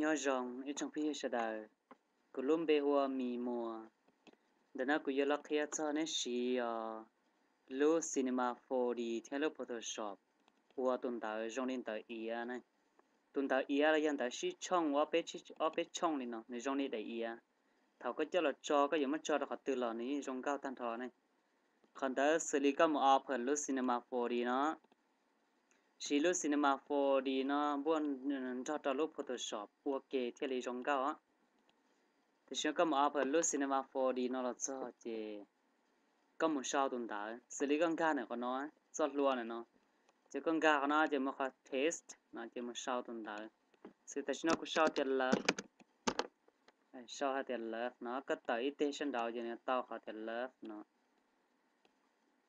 Nyob zoo ib tsoom phooj ywg sawv daws, kuv lub npe hu ua Mis Muas. Ntawm no kuv yuav los qhia txog neb siv os lub Cinema four D thiab lub Photoshop ua tus ntawv zoo li ntawv iav na. Tus ntawv iav los yog ntawv sib tshooj ob peb tshooj li no, nws zoo li daim iav. Thaum koj coj los tso, koj yuav muab tso rau qhov twg los nws yeej zoo nkauj tag nrho ne. Qhov ntawd xws li koj mus open lub Cinema four D no, siv lub Cinema four D no npuaj nrog rau lub Photoshop ua ke thiaj li zoo nkauj. Tam sim no koj mus open lub Cinema four D no los txog ces koj mus sau tus ntawv, xws li koj nkag ntawm qhov no, txoj hlua ntawm no, ces koj nkag qhov no ces mus qhov paste no ces mus sau tus ntawv. Xws tam sim no kuv sau tias love, sau hais tias love no, koj tawm ib teg sab nraud ces nws tau qhov tias love no.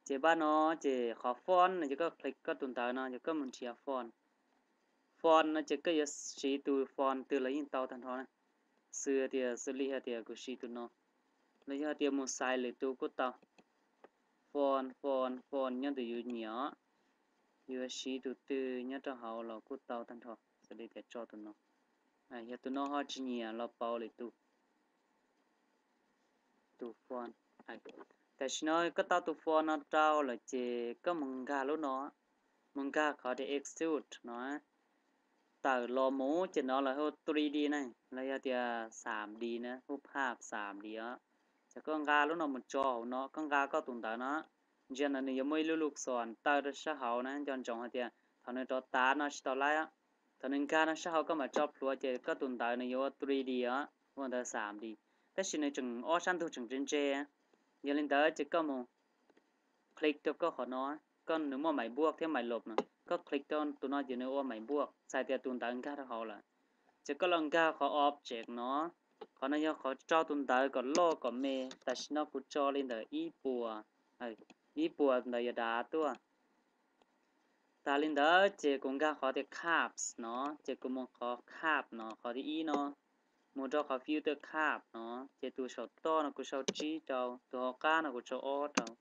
Ces pab no, ces qhov font no ces koj click koj tus ntawv no ces koj mus nrhiav font. Font no ces koj yuav siv tus font twg los yeej tau tag nrho na. Xws tias, xws li hais tias kuv siv tus no, los yog tias mus xaiv lwm tus kuj tau. Font, font, font nyob ntawm yus nyiam, yuav siv tus twg nyob rau hauv los kuj tau tag nrho. Xws li tias tso tus no, yog tus no ho tsis nyiam los pauv lwm tus. Tus font, tam sim no koj tau tus font no rau lawm ces koj mus nkag lub no, mus nkag qhov tias extrude no, tawm los mus ces no lawv hu three D ne, los yog tias xam D na, hu phaj xam D os. Ces koj nqa lub no mus tso hauv no, koj nqa koj tus ntawv no, ntsia ntawd nws yuav muaj ib lub lub xos taw rau sab hauv na, nco ntsoov hais tias thaum nws rov tav no tsis tau laib. Thaum nws nkag no sab hauv koj mam tso plhuav ces koj tus ntawv nws yuav ua three D os, ua ntawv xam D, tab sis nws tseem ob sab ntug tseem ntse ntse. Yog li ntawd ces koj mus click rau koj qhov no, koj nws muaj maiv npuaj thiab maiv lom no, koj click rau tus no ces nws ua maiv npuaj txhais tias tus ntawv nkag rau hauv lawm. Ces koj los nkag qhov object no, qhov no yog qhov tso tus ntawv kom loj kom me, tam sim no kuv tso li ntawm ib puas, ib puas ntawd yuav dav tuaj. Tas li ntawd ces kuv nkag qhov tias curves no, ces kuv mus qhov curve no, qhov thib ib no, mus rau qhov filter curve no, ces tus saum toj no kuv sau tsib rau, tus hauv qab no kuv sau ob rau.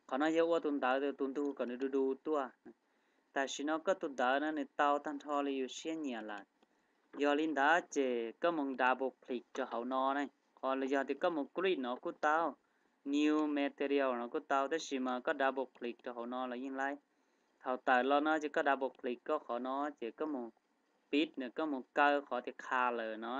Qhov no yog ua tus ntawv tus ntug kom nws du du tuaj. Tam sim no koj tus ntawv no nws tau tag nrho li yus siab nyiam lawm. Yog li ntawd ces koj mus double click rau hauv no ne, qhov los yog tias koj mus grid no kuj tau, new material no kuj tau, tab sis mas koj double click rau hauv no los yeej laib. Thaum tawm los no ces koj double click koj qhov no ces koj mus pick no, koj mus kaw qhov tias color no,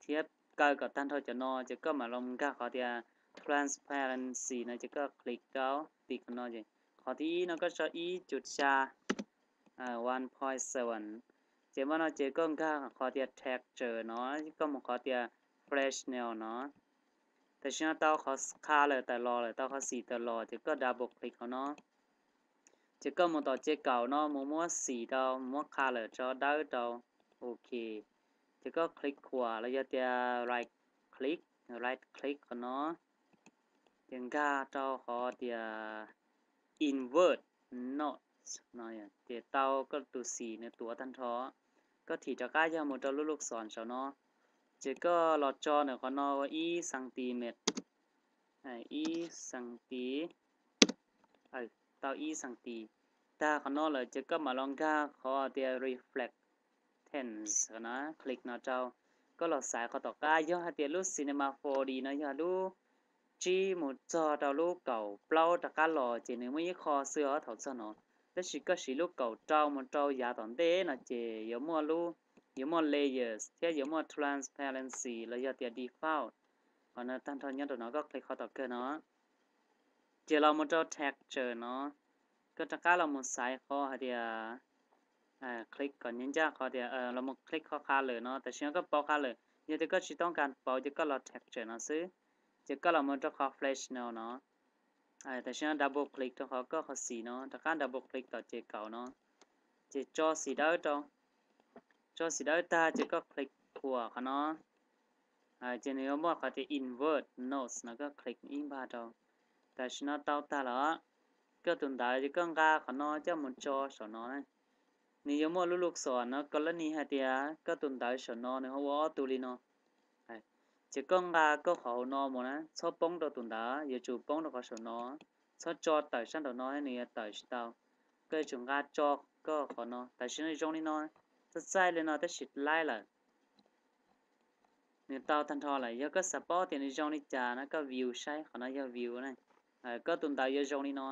thiab kaw kom tag nrho cov no ces koj mam los nkag qhov tias transparency no ces koj click rau, tick no ces qhov thib ib no koj sau ib cuv xya, one point seven. Ces mas no ces koj nkag qhov tias texture no, koj mus qhov tias fresnel no. Tam sim no tau qhov color tawm los lawm, tau qhov xim tawm los ces koj double click qhov no. Ces koj mus tom ce kaum no mus muab xim rau, muab color tso dawb rau. Ok. Ces koj click khuam los yog tias right click, right click qhov no. Ces nkag rau qhov tias invert node no, ces tau koj tus xim nws tuav tag nrho. Koj thim rov qab yog mus rau lub lub xos saum no, ces koj los tso ntawm qhov no ua ib centimeter, ib centi, tau ib centi. Tag qhov no lawm ces koj mam los nkag qhov tias reflectance no, click no rau. Koj los xaiv qhov tom qab, yog hais tias lub Cinema four D no yog lub tsib mus txog rau lub kaum plaub rov qab los ces nws muaj ib qho xwb os thaum txog no. Tab sis koj siv lub kaum rau mus rau yav tom ntej no ces yuav muaj lub, yuav muaj layers thiab yuav muaj transparency los yog tias default. Qhov no tag nrho nyob rau no, koj click qhov tom kawg no. Ces los mus rau texture no, koj rov qab los mus xaiv qhov hais tias click kom ncaj ncaj qhov tias los mus click qhov color no, tam sim no koj pauv color, yog tias koj tsis toob kas pauv ces koj los texture no xwb. Ces koj los mus rau qhov fresnel no, tam sim no double click rau qhov koj qhov xim no, rov qab double click tom ce kaum no, ces tso xim dawb rau. Tso xim dawb tag ces koj click khuam qhov no, ces nws yuav muaj qhov tias invert nodes no, koj click ib npag rau. Tam sim no tau tag lawm. Koj tus ntawv ces koj nqa qhov no coj mus tso saum no na. Nws yuav muaj lub lub xos no, koj lab ni hais tias koj tus ntawv saum no nws ho ua ob tug li no. Ces koj nqa koj qhov hauv no mus na, txhob poob rau tus ntawv, yuav tsum poob rau qhov saum no. Txhob tso tawm sab nraum no nws yuav tawm tsis tau. Koj yuav tsum nqa tso koj qhov no, tam sim no zoo li no, txaij txaij li no tab sis laib lawm. nws tau tag nrho lawm. Yog koj xav paub tias nws zoo li cas no koj view saib, qhov no yog view na. Koj tus ntawv yuav zoo li no.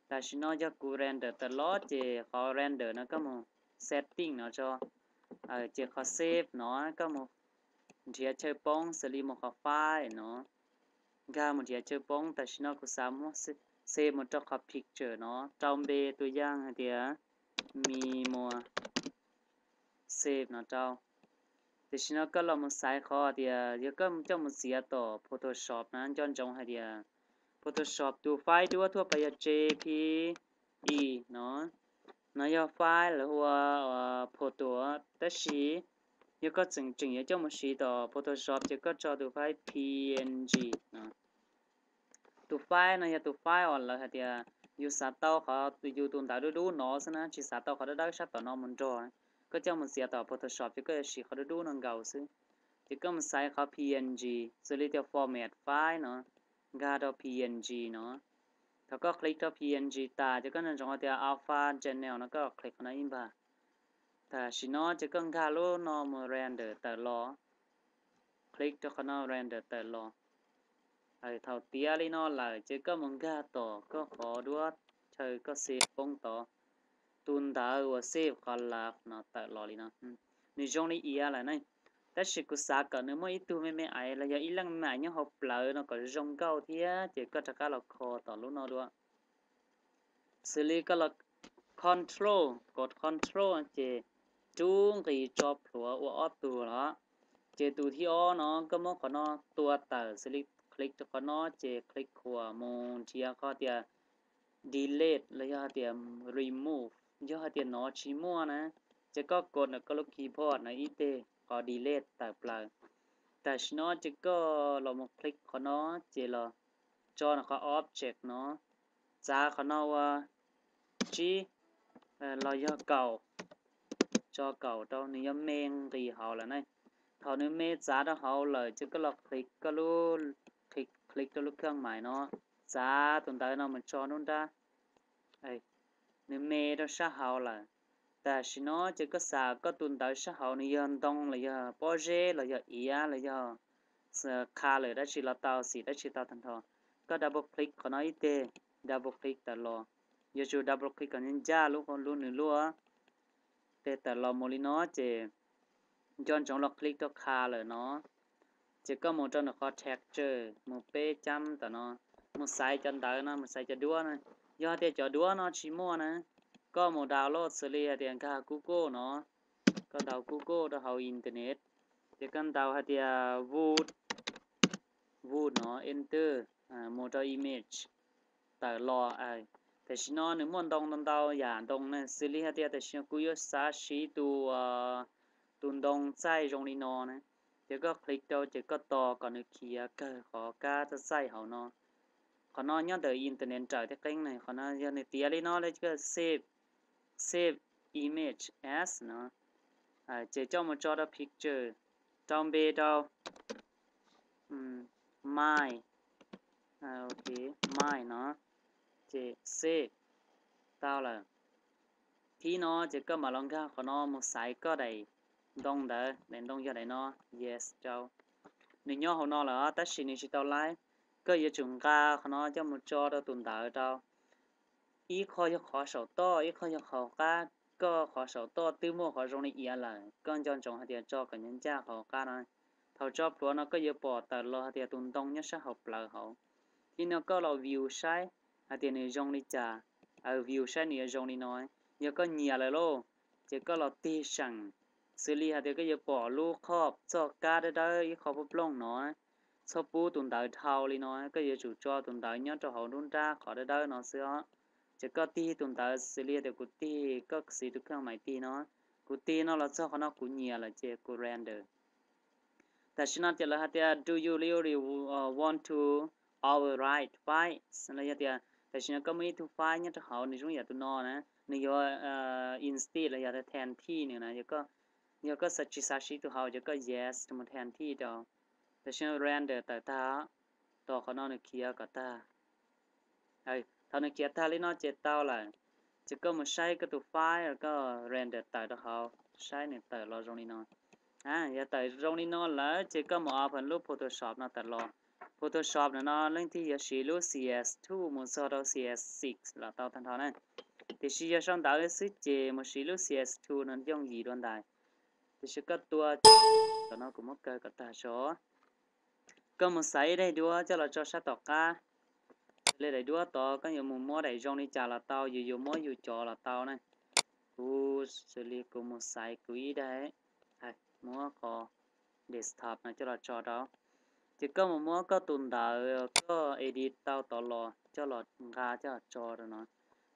Tam sim no yog kuv render tawm los ces qhov render no koj mus setting no tso. Ces qhov save no koj mus nrhiav chaw poob xws li mus qhov file no, nkag mus nrhiav chaw poob. Tam sim no kuv xav muab save mus rau qhov picture no, rau npe tus yaj hais tias mi muas save no rau. Tam sim no koj los mus xaiv qhov tias yog koj coj mus txiav tom Photoshop na, nco ntsoov hais tias Photoshop tus file duab thuaj pas yog jpeg no. No yog file lawv hu ua photo, tab sis yog koj tseem tseem yuav coj mus siv tom Photoshop ces koj tso tus file png no. Tus file no yog tus file uas lawv hais tias yus xav tau qhov yus tus ntawv dub dub no xwb na, tsis xav tau qhov dawb dawb sab tom no mus nrog. Koj coj mus txiav tom Photoshop ces koj yuav siv qhov dub dub no nkaus xwb. Ces koj mus xaiv qhov png, xws li tias format file no, nkag rau png no. Thaum koj click rau png tas ces koj nco ntsoov tias alpha channel no koj click qhov no ib npag. Tam sim no ces koj nkag lub no mus render tawm los, click rau qhov no render tawm los. Thaum tiav li no lawm ces koj mus nkag tom koj qhov duab chaw koj save poob tod, tus ntawv uas save qhov lab no tawm los li no. Nws zoo li iav lawm ne, tab sis kuv xav kom nws muaj ib tug me me aiv los yog ib leej me me aiv nyob hauv plawv no kom zoo nkauj thiab ces koj rov qab los kho tom lub no dua. Xws li koj los control, kov control ces rub nqis tso plhuav ua ob tug los. Ces tus thib ob no koj muab qhov no tua tawm, xws li click rau qhov no ces click khuam mus nrhiav qhov tias delete los yog hais tias remove. Yog hais tias no tsis muaj na, ces koj kov ntawm koj lub keyboard no ib teg qhov delete tawm plaws. Tam sim no ces koj los mus click qhov no, ces los tso qhov object no, txav qhov no ua tsib los yog kaum, tso kaum rau, nws yuav me nqis hauv lawm ne. Thaum nws me txav rau hauv lawm ces koj los click koj lub, click rau lub khaj mais no, txav tus ntawv no mus tso nruab nrab, nws me rau sab hauv lawm. Tam sim no ces koj xav koj tus ntawv sab hauv nws yog ntoo los yog pob zeb los yog iav los yog color dab tsi los tau, xim dab tsi tau tag nrho. Koj double click qhov no ib teg, double click tawm los. Yuav tsum double click kom ncaj ncaj lub, lub nws luaj, tes tawm los mus li no ces nco ntsoov los click rau color no. Ces koj mus rau nws qhov texture mus peb cab tam no, mus xaiv cov ntawv no, mus xaiv cov duab na. Yog hais tias cov duab no tsis muaj na, koj mus download xws li hais tias nkag Google no, koj ntaus Google rau hauv internet, ces koj ntaus hais tias wood, wood no enter, mus rau image, tawm los. Tam sim no nws muaj ntoo ntau ntau yam ntoo na, xws li hais tias tam sim no kuv yuav xav siv tus, tus ntoo txaij zoo li no na, ces koj click rau ces koj tos kom nws khiav kawg qhov kab txaij txaij hauv no. Qhov no nyob ntawm internet raws thiab qeeb na, qhov no yog nws tiav li no li koj save, save image as no, ces coj mus tso rau picture, rau npe rau my, my no, ces save tau lawm. Thib no ces koj mam los nkag qhov no mus xaiv koj daim ntoo ntawd, daim ntoo yog daim no, yes rau. Nws nyob hauv no lawm tab sis nws tsis tau laib. Koj yuav tsum nqa qhov no coj mus tso rau tus ntawv rau. Ib qho yog qhov saum toj, ib qho yog qhov hauv qab. Koj qhov saum toj twb muaj qhov zoo li iav lawm, koj nco ntsoov hais tias tso kom ncaj ncaj qhov hauv qab no. Thaum tso plhuav no koj yuav pom tawm los hais tias tus ntoo nyob sab hauv plawv hauv. Thib no koj los view saib hais tias nws zoo li cas, view saib nws yuav zoo li no. Yog koj nyiam lawm lauj, ces koj los tig seem, xws li hais tias koj yuav pom lub qhov txoj kab dawb dawb ib qho plooj plooj no, txhob pub tus ntawv dhau li no, koj yuav tsum tso tus ntawv nyob rau hauv nruab nrab qhov dawb dawb no xwb os. Ces koj tig tus ntawv xws li tias kuv tig, koj siv tus khaj mais tig no, kuv tig no los txog qhov no kuv nyiam lawm ces kuv render. Tam sim no ces lawv hais tias do you really want to overwrite files los yog tias tam sim no koj muaj ib tug file nyob rau hauv nws zoo yam tus no na, nws yuav instead los yog tias thas thij nws na, yog koj tsis xav siv tus hauv ces koj yes mus thas thij rau. Tam sim no render tawm tag, tos qhov no nws khiav kom tag. Thaum nws khiav tag li no ces tau lawm. Ces koj mus saib koj tus file koj render tawm rau hauv, saib nws tawm los zoo li no. Yog tawm zoo li no lawm ces koj mus open lub Photoshop no tawm los. Photoshop no no leej twg yuav siv lub C S two mus txog rau C S six los tau tag nrho na. Tiam sis yog sau ntawv xwb ces mus siv lub C S two no yooj yim dua ntais. Tiam sis koj tua, tam no kuv muab kaw kom tag tso. Koj mus xaiv ib daim duab coj los tso sab tom qab. Xws li daim duab tod koj yuav mus muab daim zoo li cas los tau, yus yuav muab yus cov los tau na. Kuv xws li kuv mus xaiv kuv ib daim, muab qhov desktop no coj los tso rau. Ces koj mus muab koj tus ntawv koj edit tau tod los coj los nqa coj los tso rau no.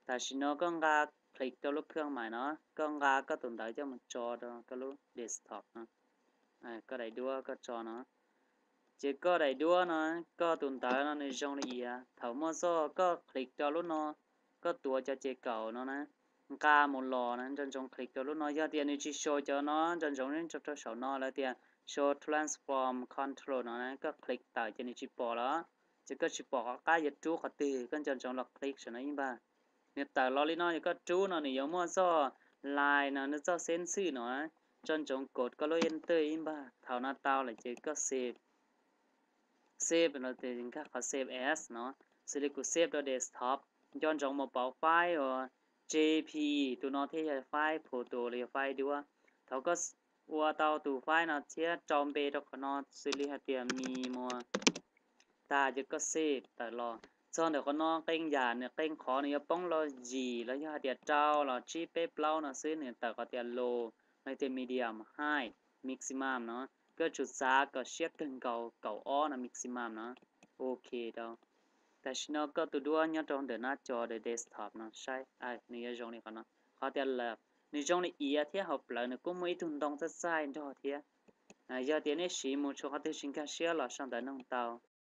Tam sim no koj nqa click rau lub khwj mais no, koj nqa koj tus ntawv coj mus tso rau koj lub desktop no. Koj daim duab koj tso no. Ces koj daim duab no, koj tus ntawv no nws zoo li iav. Thaum muaj zog koj click rau lub no, koj tuav cov ces kaum no na, nqa mus los na, nco ntsoov click rau lub no. Yog tias nws tsis show cov no, nco ntsoov rau saum no lawv tias show transform control no na, koj click tawm ces nws tsis pom lawm. Ces koj tsis pom qhov qab yuav rub qhov twg, koj nco ntsoov los click saum no ib npag. Nws tawm los li no ces koj rub no nws yuav muaj zog line no, nws txoj xeb xwm no, nco ntsoov kod koj lub enter ib npag. Thaum no tau lawm ces koj save. Save no ces nkag qhov save as no, xws li kuv save rau desktop. Nco ntsoov mus pauv file uas J P E, tus no thiaj yog file photo los yog file duab. Thaum koj ua tau tus file no thiab rau npe rau qhov no xws li hais tias me mos tas ces koj save tawm los. Txog ntawm qhov no qee yam nws qee qhov nws yuav poob los yim los yog hais tias rau los tsib peb plaub no xwb, nws tawm qhov tias low, los tias medium, high, maximum no. Koj tsum xav kom siab kawg nkaus kaum ob no maximum no. Ok rau. Tam sim no koj tus duab nyob rau ntawm nab co desktop no saib, nws yuav zoo li qhov no. Qhov tias lab, nws zoo li iav thiab hauv plawv nws kuj muaj ib tug ntoo txaij txaij nrog thiab. Yog tias nej siv mus tshuav qhov twg tsis nkag siab los sau ntawv nug tau.